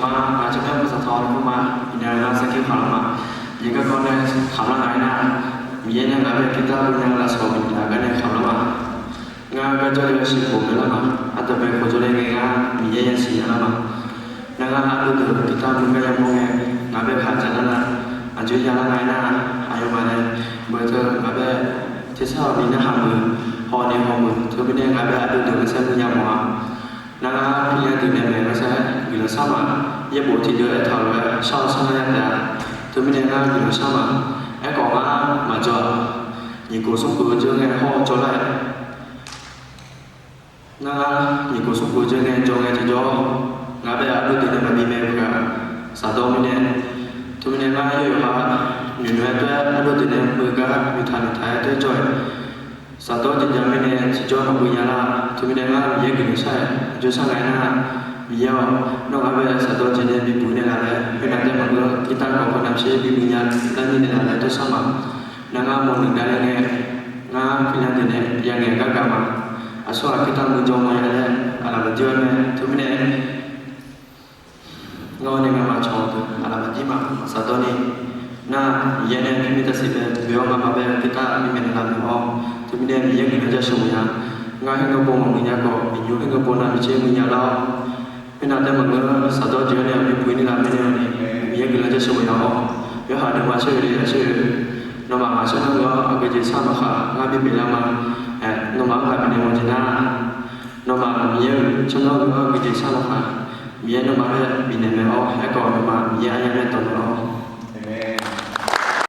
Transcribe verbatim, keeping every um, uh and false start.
Ngaq-euq tsawrmyanr paqsaq tawq-eu khoerma, iqnan ngar sarkir khamq lar ma. Yaeq garkawv nae khamq lar nga aernar, Miqyaer nae ngaq bae tiqdav beunya lafsawq bifnaeq-eu gar nae khamq lar ma. Ngar garjawr-eu yasiq khof-eu lar ma. Ardanqbae khof jawrle ngae ngar Miqyaer yasiq nya lar ma. Nar ngar ardov deuq tiqdav beunya yamawr ngae, ngaq bae khaq dzaq nar nar, aqjox ya lar nga aernar, aqyawfmaf nae beu teu ngaq bae tersar hawni narhaq meuq, hawni hawmuiq teumirnae ngaq bae ardov deuq lasaer beunya mawf-a. Nar ngar pirnya deuq nae maeq lasaer guiqlanq shar ma. Yaerbof tiqdeuq aertaq-euq lof-aer shar-awr shar nar ya taef-a. Teumirnae ngar guiqlanq shar ma. Aerkhawf ngar maqjawr-aq, nyiq khof smr khof-eu jawr ngae hawr-eu jawr lar-aer Nar ngar nyiq khof smr khof jawr ngae jawr ngae tiqjawr, ngaq bae ardov deuq nae maqbi mae-eu ghaq, shaqdawr mirnae, teumirnae ngar yaer yawqha nyoeq noeq-aer taef-aer ardov deuq nae meuq gar noeqtaq noeqtaq-aer taef-aer jawr-aer, shaqdawr jeq jav mirnae tiqjawr maqbeuv nya lar. Teumirnae ngar Miqyaer guiqlanq shar-aer aqjox shar nga aernar, Miqyaer-awq, nawr ngaq bae shaqdawr jeq nae bibuq naeqlaf laer, khoernav taef maqngeur, irtav gawq khoernav pyaer bibuq nya lar ni naeqlaf laer dawrshar ma. Nar ngar mawrnoeq davler ngae, ngar pirnya deuq nae yangaeq gar gaq ma. Aqsurghaq khoertav muiqjawr mawrnya laer aqlaf maqjir-awr nae, teumirnae ngar-awr nae ngamaf cawq-eu deuq aqlaf maqjir ma. Shaqdawr ni nar, Miqyaer nae mirmir taqsiq bae boe-awr ngamaf bae khoertav mirmaeq naeqlaf naeq-awr, teumirnae Miqyaer guiqlanq jaceuq mawf nya. Ngar khoerngeur pov maqmuiq nya khawf, miqnymr khoerngeur pov navmaqtser muiq nya lar-awr, khoernav taef maqngeur, shaqdawr jeq-awr nae bibuq ni laf mirnae-awr ni, Miqyaer guiqlanq jaceuq mawf nya-awr, yawhaiq deuq ma caer-eu le ya caer-eu, nawmaf ngaq shawr-eu geur-awr aqgeujeq shar maqkhaq ngar bi pyeuflar ma. Nawmaf-anr ghaq bifnaeq mawf jeq nar, nawmaf Miqyaer-euq tsawrmyanr-anr geur-awr aqgeujeq shar maqkhaq, Miqyaer nawmaf-anr bifnaeq mae-awr, aerkhawf nawmaf Miqyaer arya mae dawq mae-awr,